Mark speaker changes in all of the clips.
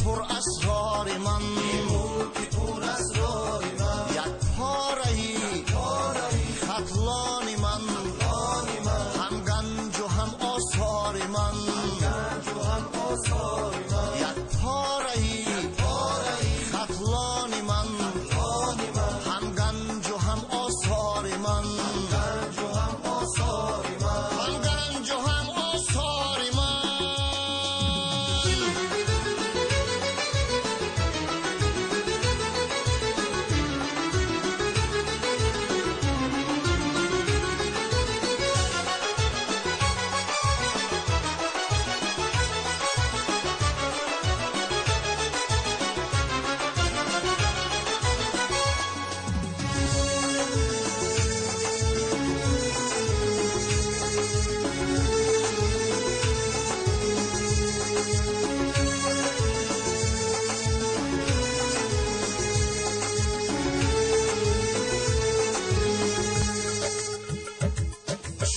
Speaker 1: Пурасрори ман,
Speaker 2: мулки пурасрори ман,
Speaker 1: як пораи хатлони ман, ҳам ганҷу ҳам осори ман,
Speaker 2: ганҷу ҳам осори ман,
Speaker 1: як пораи хатлони ман, ҳам ганҷу ҳам осори ман,
Speaker 2: ганҷу ҳам осори ман,
Speaker 1: ҳам ганҷу ҳам осори ман.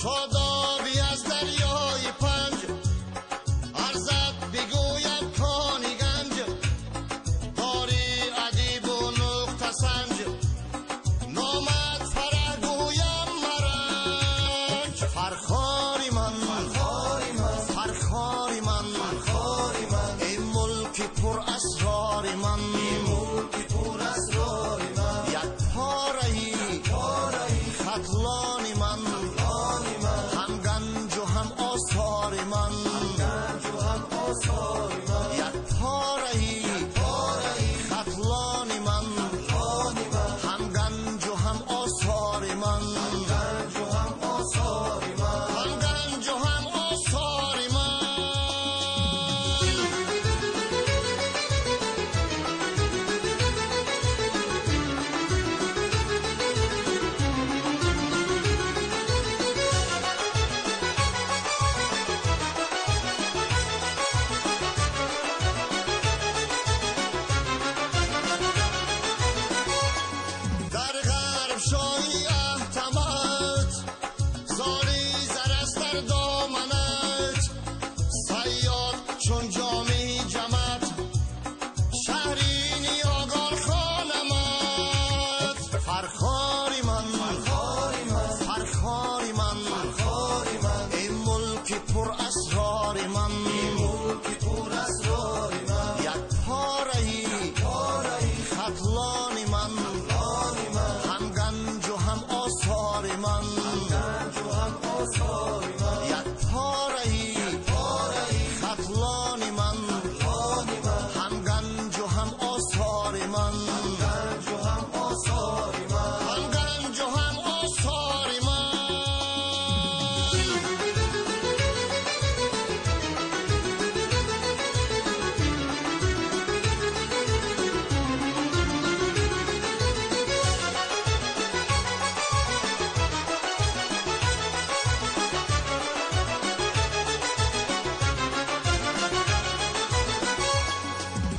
Speaker 1: شادابی از دریای پنج ارزد بگویم کانی گنج، داری ادیب و نقطه سنج، نامد فرح گویم مرنج. فرخاری من، فرخاری من، ای ملک پر اسرار من،
Speaker 2: ملک پر اسرار من،
Speaker 1: یک پاره‌ای خطلان من، هم گنج و هم آثار من،
Speaker 2: گنج و هم آثار من،
Speaker 1: یک پاره‌ای خطلان من، هم گنج و هم آثار من،
Speaker 2: گنج و هم آثار من،
Speaker 1: هم گنج و هم آثار من. در غرب شاهی احتمت، زاری زر است در دامنت، صیاد چون جامی جمت، شهری نیاگان خوانمت. فرخاری من، فرخاری من، ای ملک پر اسرار من،
Speaker 2: ملک پر اسرار من،
Speaker 1: یک پاره‌ای خطلان من، هم گنج و هم آثار من،
Speaker 2: گنج و هم آثار من،
Speaker 1: یک پاره‌ای خطلان من، هم گنج و هم آثار من،
Speaker 2: گنج و هم آثار من،
Speaker 1: هم گنج و هم آثار من.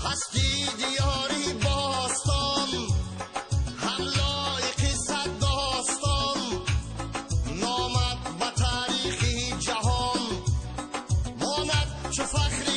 Speaker 1: هستی دیاری باستان، هم لایق صد داستان، نامت به تاریخ جهان، ماند چو فخر